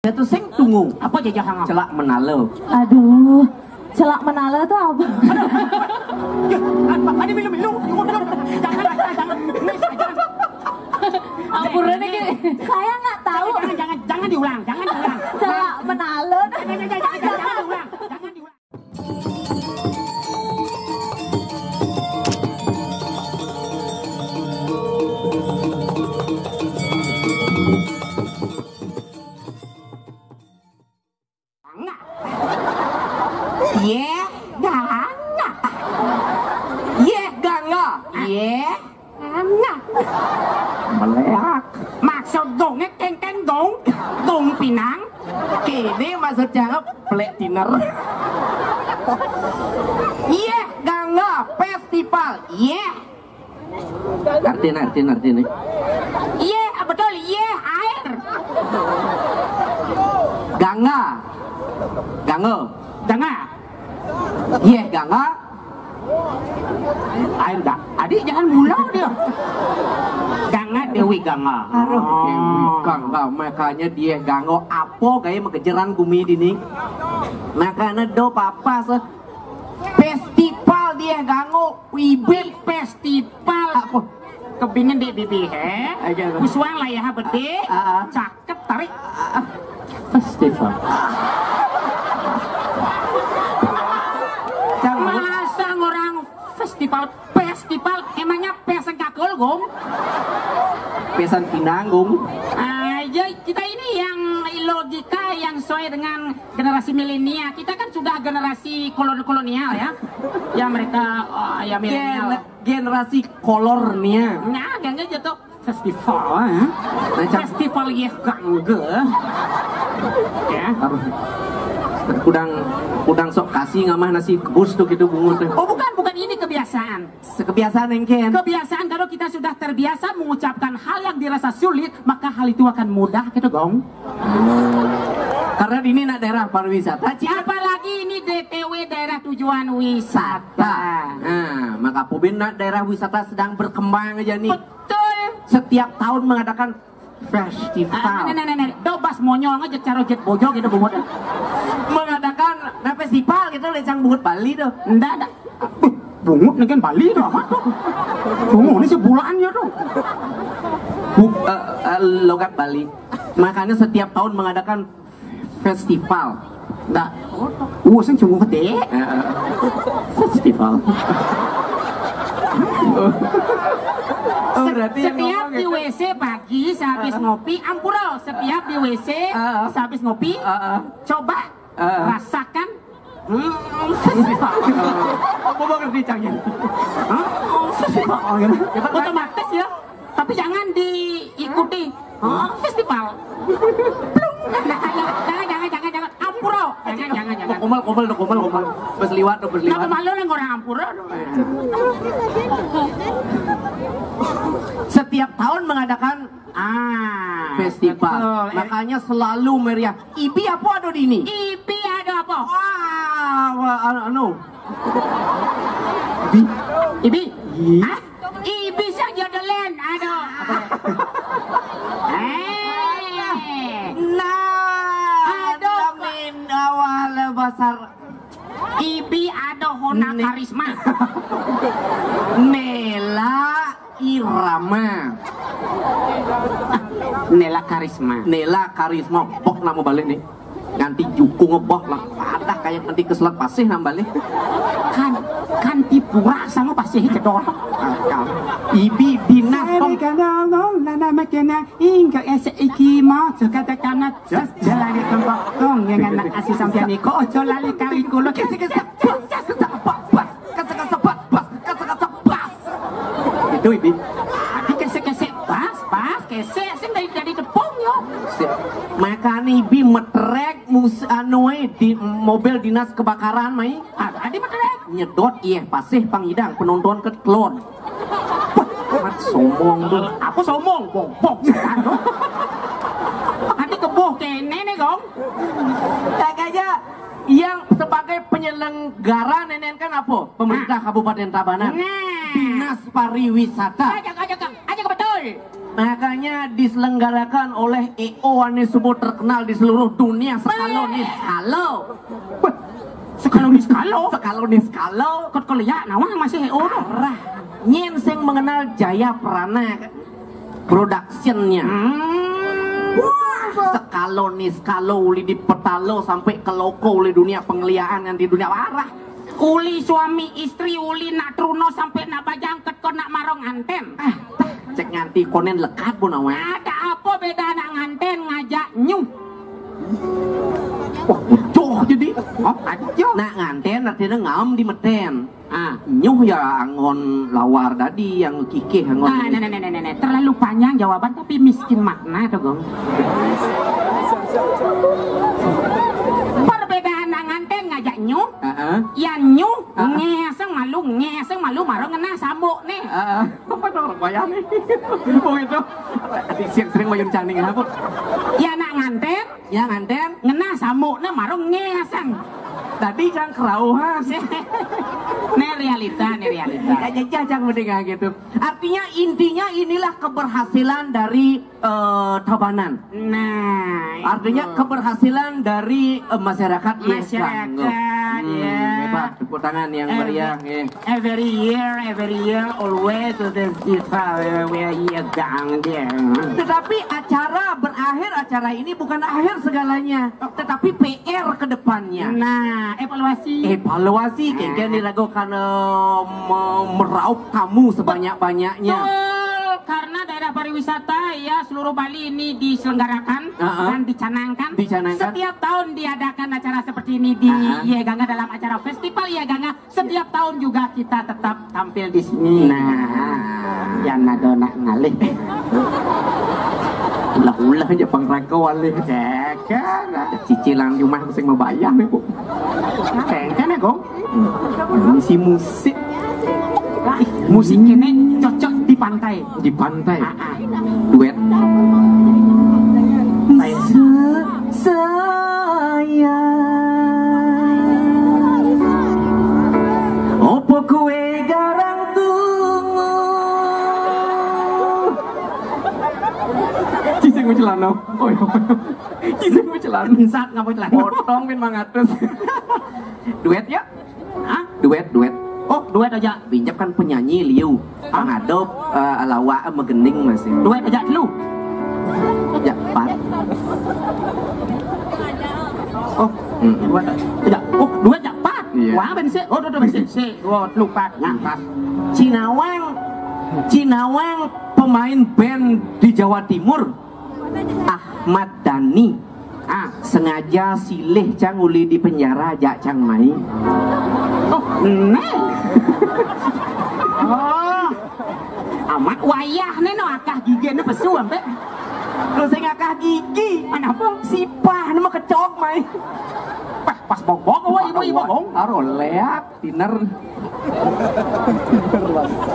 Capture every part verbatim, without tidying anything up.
Itu sing tunggu. Apa jajah hang? Celak menala. Aduh, celak menala tuh apa? Ada milu-milu. Jangan, jangan. Miss, jangan. Ampun, ini. Saya nggak tahu. Jangan, jangan, jangan diulang, jangan diulang. Celak menala. Jangan, jangan, jangan, jangan diulang. Jangan diulang. Ganga. Yeh, ganga. Yeh, ganga. Yeh, ganga. Meleak. Maksud gongnya kengkeng gong, gong pinang. Kini maksudnya ngeplek dinner. Yeh, ganga, festival. Yeh. Artinya, artinya, artinya. Iya, betul. Iya, air. Ganga. Ganga. Ganga. Iya, ganga. Air gak. Adik jangan mula dia. Ganga Dewi Ganga. Aduh, Dewi Ganga. Makanya dia ganga apa gaya mengejeran gumi dini. Makanya do papa se festival dia ganga. Wibit festival. Apa? Kebingen dek bibi, he? Oke, oke. Kusuang lah ya, bedik. Ah, ah. Cakep, tarik. Ah, ah. Festival. Masa orang festival, festival, emangnya pesen kakul, Gong? Pesan pinang, Gong. Ah, ya, kita ini yang logika yang sesuai dengan generasi milenial. Kita kan sudah generasi kolonial ya. Ya mereka, oh, ya milenial. Gen- generasi kolornya. Nah, gangga jatuh festival, ya. Nah, cak- festival ya gangga. Ya. Aduh. Kudang, kudang sok kasih ngamah nasi kebus tuh gitu bungut tuh. Oh, bukan, bukan, ini kebiasaan. Sekebiasaan engken. Kebiasaan, kalau kita sudah terbiasa mengucapkan hal yang dirasa sulit, maka hal itu akan mudah gitu, Gong. Karena ini nak daerah pariwisata, Ci. Apalagi ini D T W, daerah tujuan wisata. Nah, maka pubin nak daerah wisata sedang berkembang aja nih. Betul. Setiap tahun mengadakan festival. Ah, nah, nah, nah, nah. Do bas monyol aja caro jet bojog gitu bungut. Mengadakan, nah, festival gitu, lecang bungut Bali tuh. Ndak, ndak. Bungut nih kan Bali tuh apa tuh? Bungut ini sebulan ya tuh. Bu, eh, eh, logat Bali. Makanya setiap tahun mengadakan festival. Ndak. Oh, sing sungguh gede. Eh, eh. Festival. Oh, berarti yang setiap ngomong di itu W C pagi sehabis ngopi, ampura. Setiap di W C sehabis ngopi, coba rasakan. Hmm, festival. Apa banget nih, Cang, ya? Hmm, festival, gitu. Otomatis ya. Tapi jangan diikuti. Oh, festival. Plung. Jangan, jangan, jangan, jangan. Ampura. Jangan, jangan, jangan. Komel, komel, komel, komel. Bes liwat, bes liwat. Kenapa malu lah orang ampura? Setiap tahun mengadakan, ah, festival. Betul. Makanya selalu meriah. Ibi apa ada di ini? Ibi ada apa? Wah, wah, anu, anu. Ibi. Ibi? Hah? Ibi sing jodelen, aduh. Eh. Nah, aduh, amin awal besar. Ibi ada Hona Karisma. Nela Irama. Nela Karisma. Nela Karisma. Bok nama balik nih. Nganti juku ngebok lah. Ada kayak nanti keselak pasih nambah nih. Kan, kan tipura sama pasih cedol. Ibi dinas pem- Nana makena ingka ese iki ma suka tekana jas jalani tempat kong yang anak asi sampian iko ojo lali kali kulo kisi kisi. Itu, Ibi. Tadi kesek-kesek bas, bas, kesek sing dari, dari tepung yo. Sip. Makane Ibi metrek mus anu, eh, di mobil dinas kebakaran mai. Ah, tadi metrek. Nyedot, iya, pasih pangidang penonton ketelon. Amat somong tuh. Apa somong? Bok, bok. Nanti keboh kene nih, Gong. Tak aja yang sebagai penyelenggara nenen kan apa? Pemerintah Kabupaten Tabanan. Nah. Dinas Pariwisata. Aja, aja, aja betul. Makanya diselenggarakan oleh E O ane semua terkenal di seluruh dunia, sekalo niskalo. Wah, sekalo niskalo? Sekalo niskalo. Kot keliak nawang masih E O tu. Arah. Nyen sing mengenal Jaya Prana Productionnya. Hmm. Wah, sekalo niskalo uli di petalo sampai ke loko uli dunia pengliakan yang di dunia arah. Uli suami istri, uli nak truno sampai nak bajangket ko nak marong anten. Ah, cek nganti konen lekat bu nawa. Ada apa beda nak nganten ngajak nyuh? Wah, ucuh jadi. Oh, aja. Nak nganten artinya ngam di meten. Ah, nyuh ya angon lawar tadi yang kikih angon. Ah, nah, nah, nah, nah, nah, nah. Terlalu panjang jawaban tapi miskin makna tuh, Gong. Perbedaan nak nganten ngajak nyuh. Heeh. Yan nyuh, ah, ngeseng malu, ngeseng malu, marong ngenah sambuk nih. Heeh. Apa tuh bayang nih? Oh itu. Ati siang sering mayun caning apa? Ya nak nganten, ya nganten, ngenah sambuk nih, marong ngeseng. Tadi jangan kerauhan. Nih realita, nih realita. Ya, ya, ya, jangan mendengar gitu. Artinya, intinya inilah keberhasilan dari eh, Tabanan. Nah, artinya itu keberhasilan dari eh, masyarakat Masyarakat, Yesanggo. Hmm, ya. Hebat, tepuk tangan yang Every, meriah, ya. Every year, every year, always this is how we are down there. Tetapi acara berakhir, acara ini bukan akhir segalanya, tetapi P R ke depannya. Nah, evaluasi. Evaluasi, nah. Kengken dirago karena me- meraup tamu sebanyak-banyaknya. Betul, karena daerah pariwisata ya seluruh Bali ini diselenggarakan, heeh, dan dicanangkan. Dicanangkan. Setiap tahun diadakan acara seperti ini di, heeh, Iye Gangga dalam acara festival Iye Gangga. Setiap tahun juga kita tetap tampil di sini. Nah, yang ada nak ngalih. Ulah-ulah aja pang raga walih. Ceker. Cicilan rumah mesti mau bayar nih, Bu. Kengken ya, Gong? Misi musik. Ih, musik kene cocok di pantai. Di pantai. Ah, ah. Duet. Saya, saya. Opo kue garang tunggu? Cising celana. Oh iya. Cising celana. Sat ngapa celana? Potong pin mangatus. Duet ya? Hah? Duet, duet. Oh, duet aja. Binjap kan penyanyi liu. Hah? Pangado eh, lawak eh, megending masih. Duet aja dulu. Ya, pat. Oh, mm-mm. Duet aja. Oh, duet aja pat. Iya. Wah, ben sih. Oh, duet, duet, ben sih. Sih, duet, lupa. Nah, pas. Cinawang, Cinawang pemain band di Jawa Timur, Ahmad Dhani. Ah, sengaja silih cang uli di penjara jak cang mai. Oh, nih. Oh. Amat wayah nih no akah gigi nih pesu ampe. Terus sing akah gigi. Kenapa? Sipah nih mau kecok mai. Pas, pas bobok apa ibu-ibu bong? Aro leak. Dinner.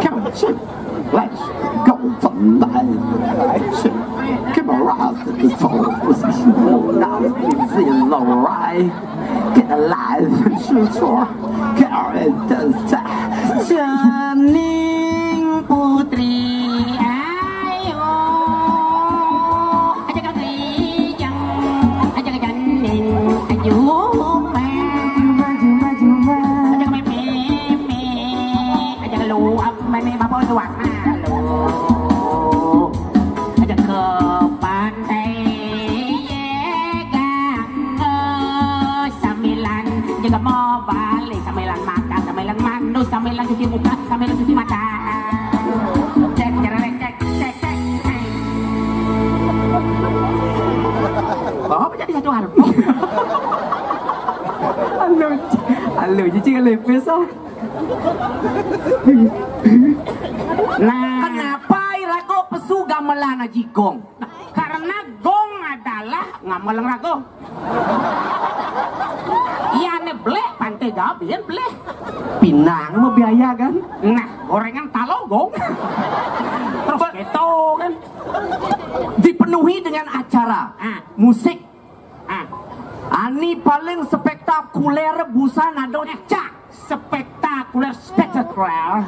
Come, let's go for life. Come around the soul. Now you feel alright. Get alive, shoot for. Get out of the side. Cening putri, ayo. Aja kagijang, aja kajaning, ayo. Aja kememe, aja keluap, meme bapak luak. Halo. Aja ke pantai, ye, gang, eh, sambilan juga mau balik, sambilan makan, sambilan mandu, sambilan cuci muka, sambilan cuci mata. Cek, cerewet, cek, cek, cek. Oh, apa jadi satu album? Halo, halo, cici ngelepes ah. Nah, kenapa irago pesu gamelan Aji Gong? Karena gong adalah ngamel rago. Iya ne belek pantai gabin belek. Pinang mau biaya kan? Nah, gorengan talogong. Terus gitu kan. Dipenuhi dengan acara, ah, musik. Ah. Ani paling spektakuler busan ado, eh, cak. Spektakuler. Spektakuler, spektakuler.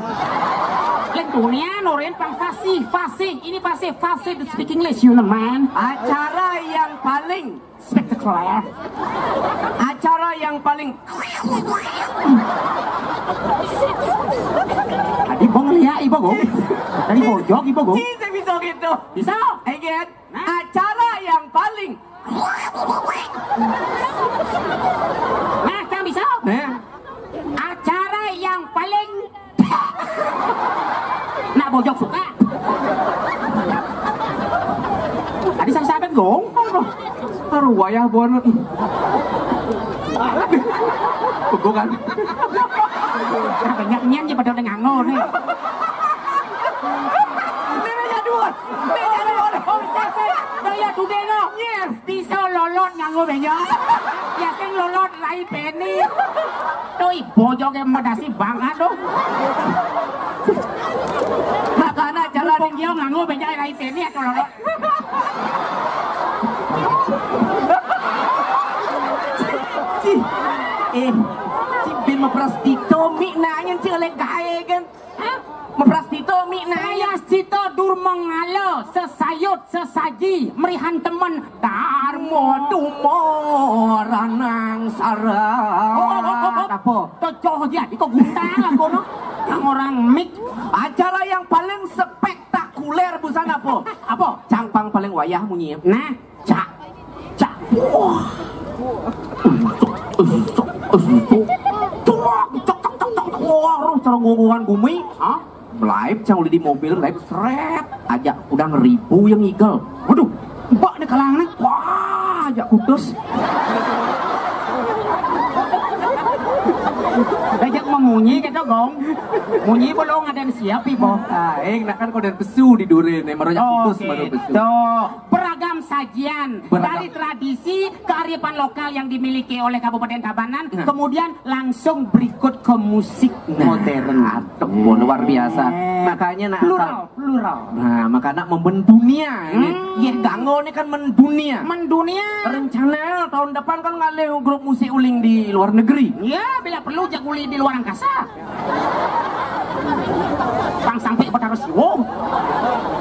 Lén dunia nurin pang fasih, fasih. Ini fasih, fasih to speak English, you know, man. Acara yang paling spektakuler. Acara yang paling Tadi bong lihat ibu gong. Tadi bojok ibu gong. Bisa, bisa gitu. Bisa. Ayo, Gen. Nah. Acara yang paling Nah, kan bisa. Nah. Acara yang paling Nak bojok suka. Tadi saya sampai gong. Aduh, wayah bon. Pegong kan. Banyak nian ya pada nganggur nih. Ini ya dua. Ini ya dua. Daya dude no. Nyer. Bisa lolot nganggo benyo. Ya sing lolot rai peni. Toi bojok yang medasi banget tuh. Makana jalan Bung Gio nganggo benyo rai peni atau lolot. Ci, eh, ci bin mepras dito, mi nanya ci oleh gae kan. Hah? Mepras dito, mi nanya. Prayascita dur mengala, sesayut, sesaji, merihan temen, darmo dumo ranang sara. Oh, oh, oh, oh, oh. Apa? Tocoh aja, iko guntang lah kono. Yang orang mik. Acara yang paling spektakuler busan apa? Apa? Cangpang paling wayah munyi. Nah. Cak, cak, wah. Cok, cok, cok, cok, cok. Wah, roh cara ngomong bumi, ha? Melaib cang udah di mobil, melaib seret. Ajak udah ngeribu yang ngigel. Waduh, mbak nih kalangan nih. Wah, ajak kutus. Ajak memunyi kita gong. Munyi belum ada yang siap ibu. Ah, eh, nak kan kau dan pesu di durin, eh, maronya kutus, maronya pesu. Beragam sajian. Beragam. Dari tradisi kearifan lokal yang dimiliki oleh Kabupaten Tabanan, kemudian langsung berikut ke musik modern. Aduh, luar biasa. Makanya nak plural, plural. Nah, makanya mendunia ini. Iya, Ganggo ini kan mendunia. Mendunia. Rencana tahun depan kan ngalih grup musik uling di luar negeri. Iya, bila perlu jak uling di luar angkasa. Pang sampai Betara Siwo.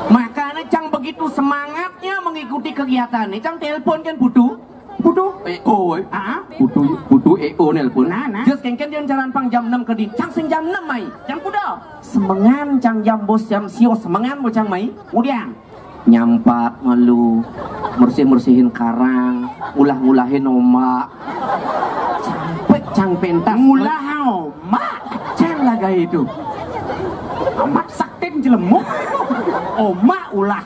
Makanya cang begitu semangatnya mengikuti kegiatan ini, cang telepon kan Putu. Putu. Eh, oh, eh. Ah? Putu, Putu, eh, oh, nelpon. Nah, nah. Just kengken dia jalan pang jam enam ke di. Cang sing jam enam mai. Jam kuda. Semengan cang jam bos jam sio semengan bos cang mai. Kemudian. Nyampat malu, mersih-mersihin karang, ngulah-ngulahin ombak. Sampai cang pentas. Ngulah ombak, cang lah gaya itu. Amat saktin jelemuk, ombak ulah.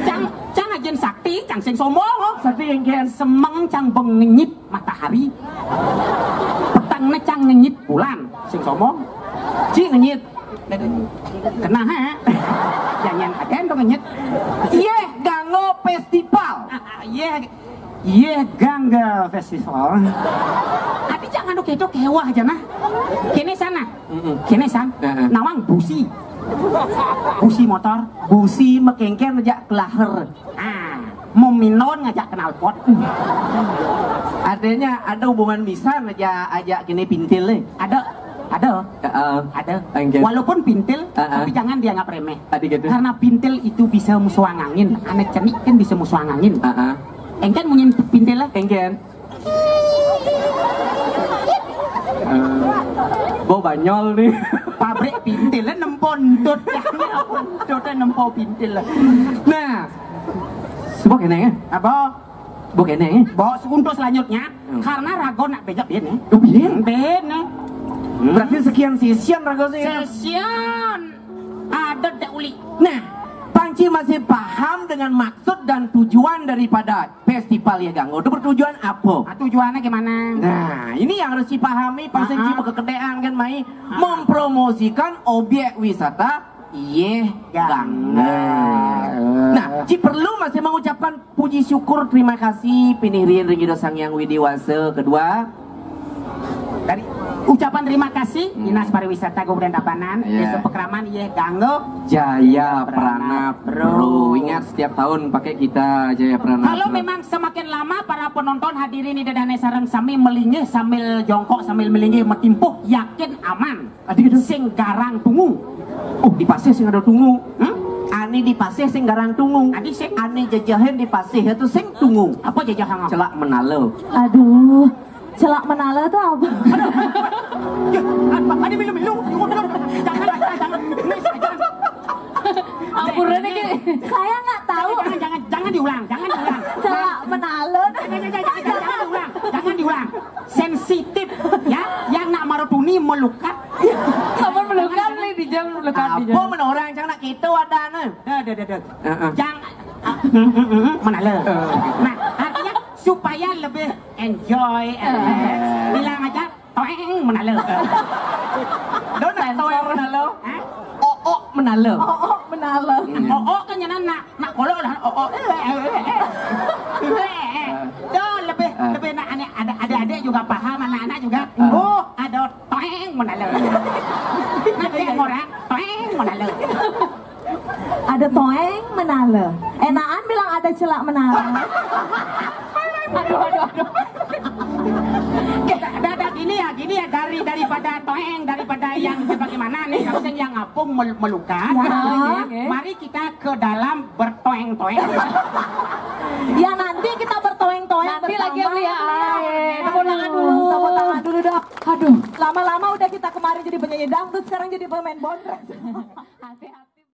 Cang, cang ajen sakti, cang sing sombong. Oh. Sakti yang kian semeng cang bengenyit matahari. Petang ne cang ngenyit bulan, sing sombong. Ci ngenyit. Kena ha. Jangan ajen dong ngenyit. Iya, Ganggo Festival. Ah, ah, iya. Iya, Gangga Festival. Adi jangan oke itu kewah aja nah. Kene sana. Kene san. Nawang busi. Busi motor. Busi mekengken aja kelaher. Ah, mau minon ngajak knalpot. Artinya ada hubungan misan aja aja kene pintil eh. Ada, ada. Heeh. Ada. Walaupun pintil, tapi jangan dianggap remeh. Adi gitu. Karena pintil itu bisa musuang angin. Anak cenik kan bisa musuang angin. Heeh. Engken munyin pintil lah. Engken. Eh, bau banyol nih. Pabrik pintil lah nempo entut. Entut lah nempo pintil lah. Nah, sebab kene ya? Apa? Bok kene ya? Bawa seuntus selanjutnya. Karena rago nak bejak dia nih. Oh, bien. Ben nih. Berarti sekian sesian rago sih. Sesian. Ada dek uli. Nah, Panci masih paham dengan maksud dan tujuan daripada festival ya Ganggo. Itu bertujuan apa? Ah, tujuannya gimana? Nah, ini yang harus dipahami, pas sing ci bekekedean kan mai mempromosikan objek wisata Iye Ganggo. Nah, ci perlu masih mengucapkan puji syukur terima kasih pinih riin ring Ida Sang Hyang Widi Wasa kedua. Dari Ucapan terima kasih Dinas Pariwisata Kabupaten Tabanan, Desa Pakraman, yeh, kanggo Jaya Pranap, bro. Ingat, setiap tahun pakai kita Jaya Pranap, bro. Kalau memang semakin lama para penonton hadirin ida dané sareng sami melinggih sambil jongkok sambil melinggih metimpuh, yakin aman. Adi gitu. Sing garang tungu. Oh, di pasih sing ada tungu. Hmm? Ani di pasih sing garang tungu. Adi sing. Ani jejehin di pasih itu sing tungu. Apa jejehang? Celak menala. Aduh, celak menala tuh apa? Ya, apa? Ada milu-milu. Jangan, jangan, jangan. Miss, jangan. Ampun, ini. Saya nggak tahu. Jangan, jangan, jangan diulang, jangan diulang. Celak menala. Jangan, jangan, jangan, jangan diulang, jangan diulang. Sensitif, ya. Yang nak marotuni melukat. Sampun melukat nih, di jam melukat di jam. Apa menorang, jangan nak gitu ada nih. Dah, dah, dah, dah. Heeh. Jangan, ah, mm, mm, mm, mm, menala. Nah, artinya supaya lebih enjoy, relax, bilang aja toeng menala. Dona toeng menala. Hah? Oo menala. Oo menala. Oo kan nyanan nak, nak kolok lah, oo. Tuh lebih, lebih nak anak, ada adik-adik juga paham, anak-anak juga. Oh, ada toeng menala. Nanti orang toeng menala. Ada toeng menala. Enakan bilang ada celak menala. Aduh, aduh, aduh. Dah, dah, dah, gini ya, gini ya, dari, daripada toeng, daripada yang bagaimana nih, kalau yang ngapung mel-, melukat. Ya. Oke, oke. Mari kita ke dalam bertoeng-toeng. Ya, nanti kita bertoeng-toeng. Nanti lagi ya, bersama. Beli ya. Tepuk tangan dulu. Tepuk tangan dulu dong. Aduh, lama-lama udah kita kemarin jadi penyanyi dangdut, sekarang jadi pemain bondres.